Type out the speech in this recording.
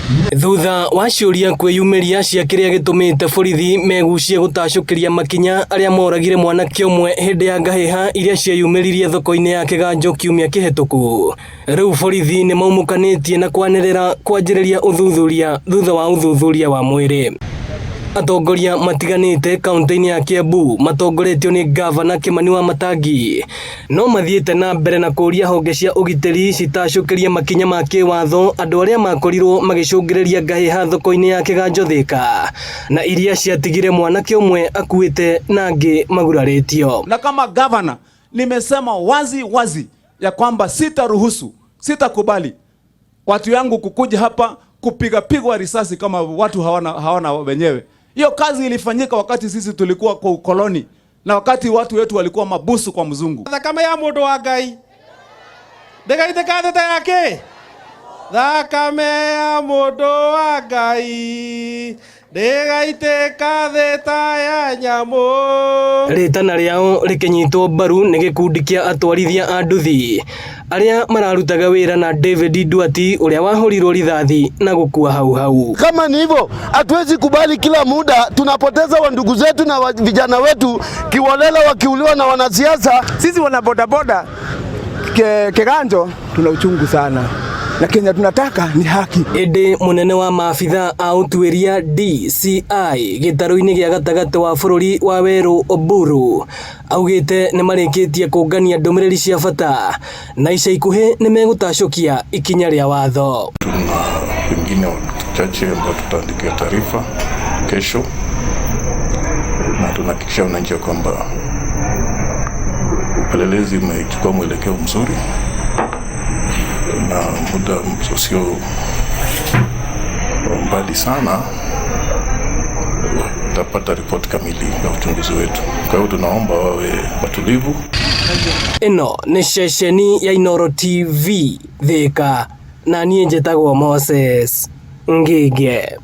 Thutha wa ciũria kwĩyumĩria cia kĩrĩa gĩtũmĩte borithi megucie gũtacũkĩria makinya arĩa moragire mwanake ũmwe hĩndĩ ya ngahĩha iria cieyumĩririe thoko-inĩ ya Kĩganjo kiumia kĩhetũku. Rĩu borithi nĩ maumũkanĩtie na kwanĩrĩra kwanjĩrĩria ũthuthuria thutha wa ũthuthuria wa mwĩrĩ. Atongoria matiganĩte kaunti-inĩ ya Kiambu matongoretio nĩ ngavana Kimani Wamatangi no mathiĩte na mbere na kũũria honge cia ũgitĩri citacũkĩrie makinya ma kĩwatho andũ arĩa makorirwo magĩcũngĩrĩria ngahĩha thoko-inĩ ya Kĩganjo Thĩka na iria ciatigire mwanake ũmwe akuĩte na angĩ magurarĩtio. Na kama gavana nimesema wazi wazi ya kwamba sitaruhusu, sitakubali watu yangu kukuja hapa kupiga pigwa risasi kama watu hawana wenyewe. Hiyo kazi ilifanyika wakati sisi tulikuwa kwa ukoloni na wakati watu wetu walikuwa mabusu kwa mzungu. Thakame ya mundu wa Ngai ndĩgaitĩka thĩ ta yake thakame ya mundu wa Ngai ndĩgaitĩka thĩ ta ya nyamũ. Rĩtana rĩao rĩkĩnyitwo mbaru nĩ gĩkundi kĩa atwarithia a nduthi arĩa mararutaga wĩra na David Nduati ũrĩa wahũrirwo rithathi na gũkua hau hau. Kama ni hivyo, hatuwezi kubali kila muda tunapoteza wa ndugu zetu na wa vijana wetu kiholela wakiuliwa na wanasiasa. Sisi wana bodaboda Kiganjo tuna uchungu sana na Kenya tunataka ni haki. Ĩndĩ mũnene wa maabitha a ũtuĩria DCI gĩtarũ-inĩ gĩa gatagatĩ wa bũrũri wa Werũ Oburu augĩte nĩ marĩkĩtie kũngania ndũmĩrĩri cia bata na ica ikuhĩ nĩ megũtacũkia ikinya rĩa watho. Tuna wengine wachache ambao tutaandikia taarifa kesho, na tunahakikisha wananchi ya kwamba upelelezi umechukua mwelekeo mzuri na muda usio mbali sana tutapata ripoti kamili ya uchunguzi wetu. Kwa hiyo tunaomba wawe watulivu. Ĩno nĩ ceceni ya Inooro TV Thĩka na niĩ njĩtagwo Moses Ngĩnge.